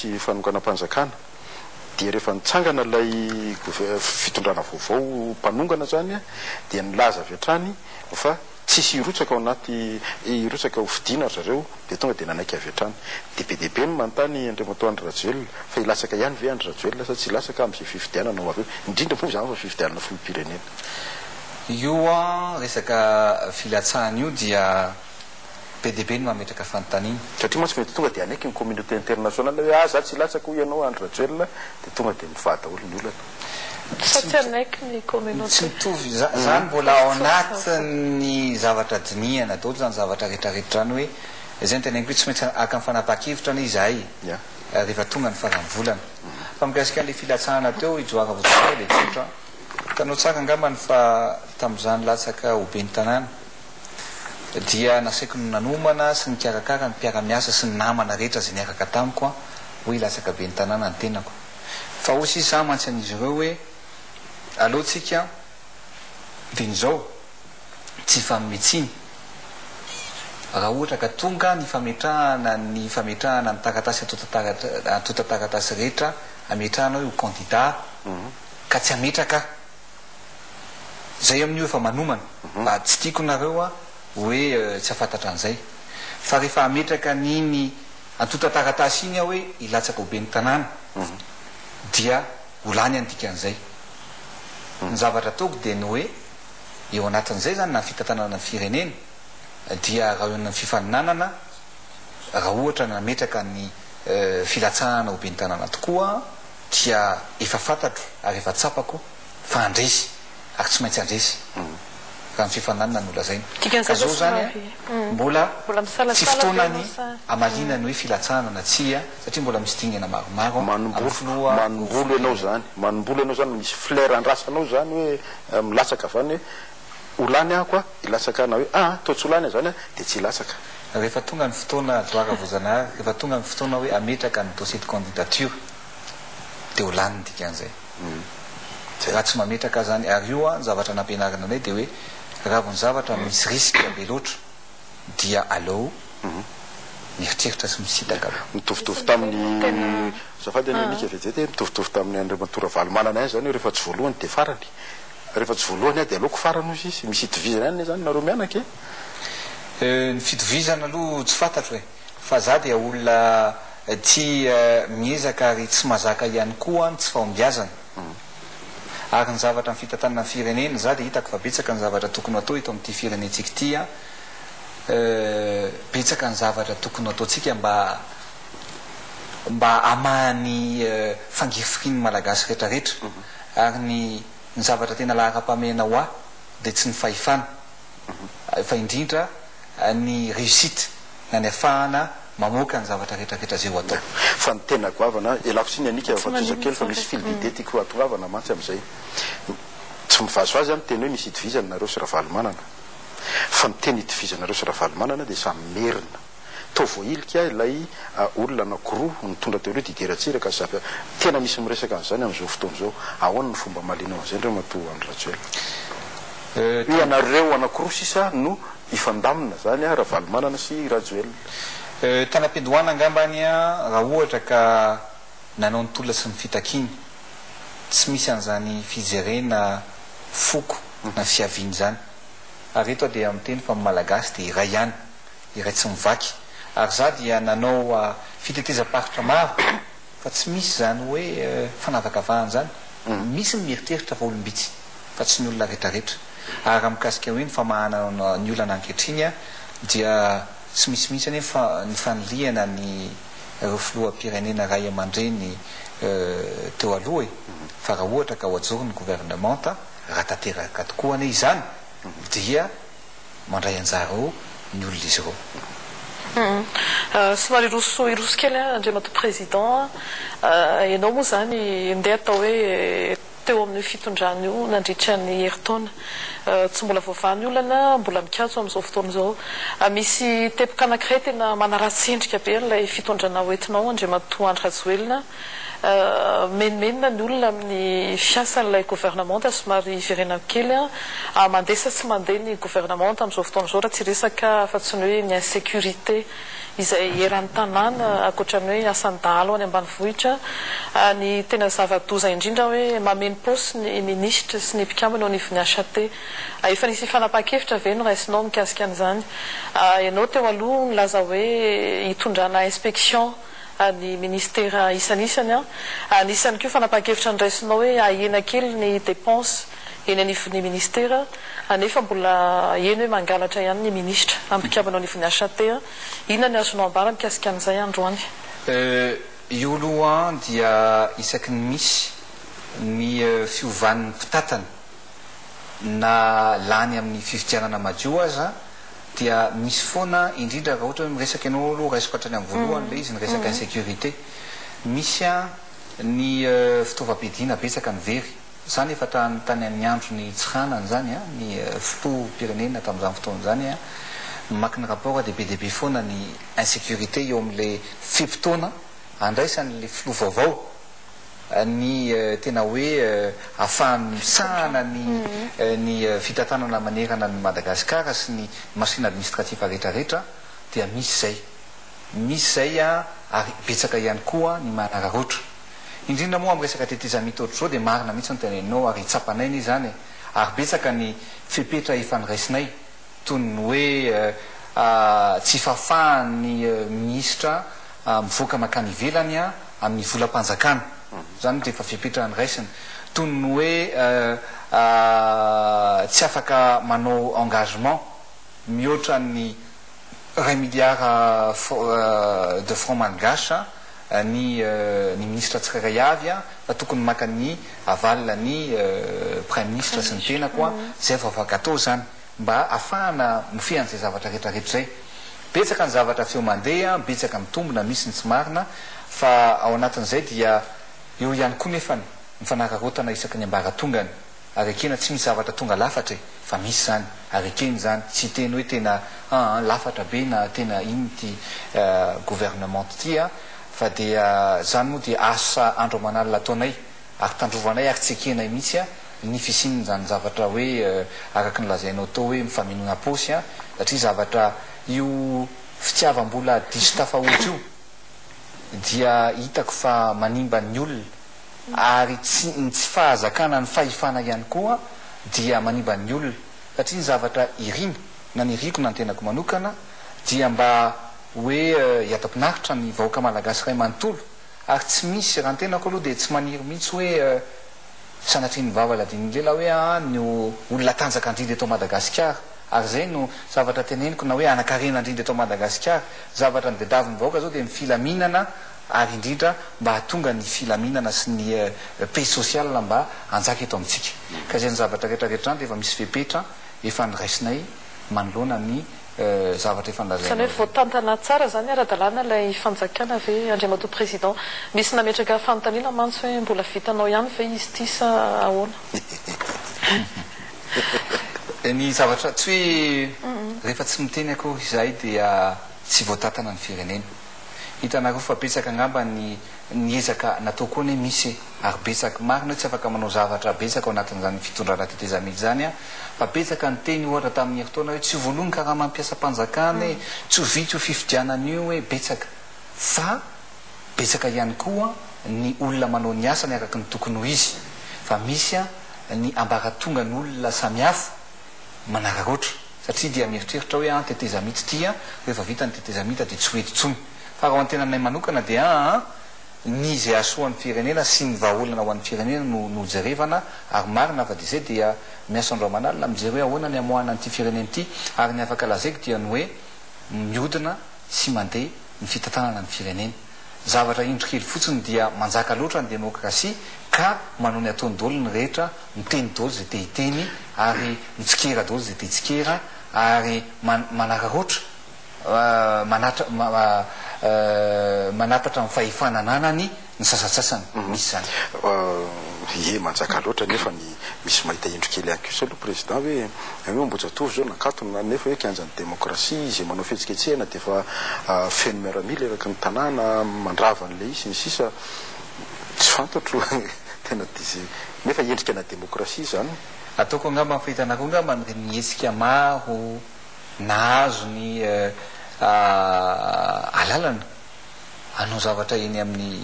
nisy fanonganam-panjakana dia rehefa nitsangana ilay fitondrana vaovao mpanongana izany dia nilaza avy hatrany fa tsisy hirotsaka ao anaty hirotsaka ho fidiana ry zareo dia tonga dia nanaiky avy hatrany. Dia be dia be ny manontany Andriamatoa Andry Rajoelina fa hilatsaka ihany ve Andry Rajoelina sa tsy hilatsaka amin'izay fifidianana ho avy eo, indrindra moa izany fa fifidianana filoham-pirenena. Io resaka filatsahana io dia be dia be ny mametraka fanontaniana. Satria mantsy mety tonga dia hanaiky ny communauté internationale hoe ah za tsy hilatsaka hoy ianao Andry Rajoelina dia tonga dia mivaha daholo ny olana. Sa tsy hanaiky ny communauté. Tsy mitovy, zany mbola ao anatin'ny zavatra dinihana daholo zany zavatra rehetra rehetra zany hoe izay no teneniko hoe tsy maintsy haka ny fanapahan-kevitra anie izahay rehefa tonga ny faran'ny volana. Fa mikasika an'ilay filatsahana teo i Johara Vojanahary dia tsotra, hitanao tsara angambany fa tamin'izaho nilatsaka ho ben'ny tanàna dia nasaiko nanomana sy nikarakara ny mpiara-miasa sy ny namana rehetra izay niaraka tamiko hoe hilatsaka ben'ny tanàna ny tenako. Fa hoy sisa aho mantsy an'izy ireo hoe, Aleo tsika dia izao tsy hifanome tsiny raha ohatra ka tonga ny fametrahana ny fametrahana ny taratasy antontan-taratasy rehetra hametrahana hoe ho kandida ka tsy hametraka aho. Izay amin'io efa manomana fa tsy tiako nareo hoe tsy hahafantatra an'izay. Fa rehefa hametraka an'iny antontan-taratasy iny aho hoe hilatsaka ho ben'ny tanàna dia ho lany any dikan'izay. Ny zavatra ataoko dia ny hoe eo anatin'izay izany na ny fitantanana ny firenena dia raha eo amin'ny fifaninanana raha ohatra nametraka ny filatsahana ho ben'ny tanàna tokoa dia efa fantatro ary efa tsapako fa handresy ary tsy maintsy handresy raha ny fifaninanana no lazaina. Ka Dikan'izay zao ve zany somary mbola mbola tsy misalasala ve fotoanany ianao sa hamaliana ny hoe filatsahana na tsia satria mbola misy dingana maromaro amin'ny Manimbolo, filoha ho manimbolo ianao filoham-pirenena. zany, manimbolo ianao zany, misy flair andrasanao zany hoe milatsaka avy any hoe ho lany aho koa, hilatsaka na hoe ah toa tsy ho lany aho zany dia tsy hilatsaka. Rehefa tonga ny fotoana Doara Voajanahary, rehefa tonga ny fotoana hoe hametraka ny dossier de candidature dia ho lany ny dikan'izay. Raha tsy mametraka aza any, ary io an, zavatra nampianarina anay dia hoe raha vao ny zavatra misy risque be loatra dia aleo mieritreritra sy misintaka aloha. Mitovitovy tamin'ny, azafady anie Mika vetivety e, mitovitovy tamin'ny Andriamatoa Ravalomanana ihany izany hoe rehefa tsy voalohany dia farany. Rehefa tsy voalohany aho dia aleoko farany hozy izy. Misy itovizana ihany anie izany nareo mianaka e. Ny fitovizana aloha tsy fantatro e. Fa za dia olona tia miezaka ary tsy mazaka ihany koa ny tsy fahombiazana. Ary ny zavatra ny fitantanana ny firenena, za dia hitako fa betsaka ny zavatra tokony ho atao eto amin'ity firenentsika ity an, betsaka ny zavatra tokony ho ataontsika mba mba hamaha ny fangirifirian'ny Malagasy rehetra rehetra. Ary ny ny zavatra tena laharam-pahamehana ho ahy dia tsy ny fahefana fa indrindra ny réussite na ny afahana mamoaka ny zavatra rehetra rehetra izay ho atao. Fa ny tena goavana, ialako tsiny Annika Tsy fa trosa maninona kely fa sorry. misy fil d'idée tiako hahatongavana mantsy amin'izay. Tsy mivazivazy aho miteny hoe misy itovizana nareo sy Ravalomanana. Fa ny tena itovizanareo sy Ravalomanana dia samy merina. Toa voahilika ilay olona anankiroa nitondra teo aloha, Didier Ratsiraka sy Zafy. Tena misy miresaka an'izany amin'izao fotoana izao. Ahoana ny fomba hamalianao an'izay Andriamatoa Andry Rajoelina? Hoe ianareo anankiroa sisa no Hifandamina zany an Ravalomanana sy Rajoelina. Tany am-piandohana angamba any raha ohatra ka nanao ny tolona sy ny fitakiana, tsy misy an'izany fijerena foko na fiaviana izany. Ary eto aho dia miteny fa ny Malagasy dia iray ihany, iray tsy mivaky. Ary izaho dia nanao fitetezam-paritra maro fa tsy misy izany hoe fanavakavahana izany. Misy ny mieritreritra fa olom-bitsy fa tsy ny olona rehetrarehetra. Ary raha mikasika hoe ny famahana ny olana ankehitriny dia tsy misy mihitsy anie ny fanilihana ny ireo filoham-pirenena ray aman-dreny teo aloha e! Fa raha ohatra ka ho ajoro ny governemanta, raha tanteraka tokoa anie izany dia mandray anjara ao ny olona izy ireo. Somary hiroso hiroso kely aho Andriamatoa Président a! Ianao moa izany ndeha atao hoe teo amin'io fitondrana io nandritra ny herintaona. Tsy mbola voavaha ny olana, mbola mikatso amin'izao fotoana izao. Misy teboka anankiray tena manaratsy endrika be an'ilay fitondrana hoentinao Andriamatoa Andry Rajoelina. Menomenona ny olona amin'ny fiasan'ilay governemanta, somary hiverenako kely. Mandeha sa tsy mandeha ny governemanta amin'izao fotoana izao raha tsy hiresaka afa-tsy ny hoe ny insécurité izay eran'ny tanàna ankoatra ny hoe asan'ny dahalo any ambanivohitra. Ny tena zava-doza indrindra hoe mameno paosy ny minisitra sy ny mpikambana eo anivon'ny HAT. Efa nisy fanapahan-kevitra ve noraisinao mikasika an'izany? Ianao teo aloha nilaza hoe hitondrana inspection ny minisitera isanisany. Anisan'ny koa fanapahan-kevitra noraisinao hoe hahena kely ny dépenses eny anivon'ny minisitera nefa mbola heno hoe mangalatra ihany ny minisitra amin'ny mpikambana eo anivon'ny HAT. Inona ny azonao ambara mikasika an'izay androany? Io aloha dia isaky ny misy ny fiovan'ny mpitantana na lany amin'ny fifidianana madio aza dia misy foana indrindra raha ohatra hoe miresaka ianao aloha raisiko hatrany amin'ny voalohany ilay izy ny resaka insécurité misy ny fitaovam-piadiana betsaka ny very Izany efa tany tany amin'ny andron'i Tsiranana izany an, ny filoham-pirenena tamin'izany fotoana izany an, mamaky ny rapport dia be dia be foana ny insécurité eo amin'ilay fe-potoana andraisan'ilay filoha vaovao ny tena hoe ahafahany misahana ny ny fitantanana manerana an'i Madagasikara sy ny machine administratif rehetra rehetra dia misy izay. Misy izay an, ary betsaka ihany koa ny manararaotra. Indrindra moa amin'ny resaka tetezamita ohatr'izao dia marina mihitsy ny teneninao ary tsapanay anie izany e! Ary betsaka ny fepetra efa noraisinay toy ny hoe tsy fahafahan'ny minisitra mivoaka mankany ivelany amin'ny volam-panjakana, izany dia efa fepetra noraisina, toy ny hoe tsy afaka manao engagement mihoatra ny iray milliard de francs malgaches ny ny minisitra tsirairay avy fa tokony maka ny aval ny praiminisitra sy ny tenako zay vao afaka atao zany mba afahana mifehy an'izay zavatra rehetra rehetra zay. Betsaka ny zavatra feo mandeha, betsaka mitombina, misy ny tsy marina fa ao anatin'izay dia eo ihany koa nefany ny fanararaotana isaky ny ambaratongany. Ary ekena tsy misy zavatra tonga lafatra e! Fa misy zany, ary ekena izany, tsy hiteny hoe tena aa lafatra be na tena inn ity gouvernement ity a! Fa dia zany moa dia asa andro aman'alina ataonay, ary tandrovanay ary tsy ekenay mihitsy a ny fisian'izany zavatra hoe araka ny lazainao teo hoe mifamenoana paosy a! Satria zavatra io fitiavam-bola diso tafahoatra io dia hitako fa manimba ny olona ary tsy ny tsy fahazakana ny fahefana ihany koa dia manimba ny olona satria ny zavatra irina na ny iriko na ny tenako manokana dia mba hoe hiadam-pinaritra ny vahoaka malagasy iray manontolo ary tsy misy raha ny tenako aloha dia tsy maniry mihitsy hoe sanatria ny vava ladin'ny lela hoe aho no olona tanjaka indrindra eto Madagasikara ary izay no zavatra teneniko na hoe hanan-karena indrindra eto Madagasikara zavatra ny tadiavin'ny vahoaka izao dia ny filaminana ary indrindra mba hahatonga ny filaminana sy ny paix sociale mba hanjaka eto amintsika. Ka izay ny zavatra rehetra rehetra izany dia efa misy fepetra efa noraisinay manoloana ny zavatra efa Izany nolazainao hoe izay. voatantana tsara izany ara-dalàna ilay fanjakana ve Andriamatoa Président? Misy nametraka fanontaniana mantsy hoe mbola vitanao ihany ve izy ity sa ahoana? Ny zavatra tsy hoe rehefa tsy miteny akory izahay dia tsy voatantana ny firenena. Hitanareo fa betsaka angamba ny ny ezaka natao koa anie misy e! Ary betsaka, marina hoe tsy afaka manao zavatra betsaka ao anatin'izany fitondrana tetezamita izany aho, fa betsaka ny teny ohatra tamin'ny herintaona hoe tsy ho voaloa ny karaman'ny mpiasam-panjakana e, tsy ho vita io fifidianana io e, betsaka. Fa betsaka ihany koa ny olona manao ny asany araka ny tokony ho izy, fa misy ny ambaratongan'olona samihafa manararaotra. Satria dia mieritreritra hoe an tetezamita ity an, rehefa vita ny tetezamita dia tsy ho eto intsony. Fa raha ho an'ny tenanay manokana dia an ny izay hahasoa ny firenena sy ny vahaolana ho an'ny firenena no no jerevana ary marina fa dia izay dia miasa andro aman'alina mijery hoe ahoana ny hamoahana an'ity firenena ity ary ny afaka lazaiko dia ny hoe mihodina sy mandeha ny fitantanana ny firenena. Zavatra indro kely fotsiny dia manjaka loatra ny demokrasia ka manao ny ataony daholo ny rehetra, miteny daholo izay te hiteny ary mitsikera daholo izay te hitsikera ary manararaotra manatra Manapatra ny fahefana ananany ny sasantsasany. Misy izany. Ie, manjaka loatra nefa ny misy mahita indro kely ihany kosa aloha Président hoe hoe Ambohijatovo izao nakatona nefa hoe kianjan'ny demokrasia izay manao fihetsiketsehana dia efa feno miaramila eraky ny tanàna mandrava an'ilay izy sy ny sisa tsy fantatro tena dia nefa endrika ana demokrasia izany. Ataoko angamba ny fahitanareo angamba ny hetsika maro nahazo ny alalana hanao zavatra eny amin'ny.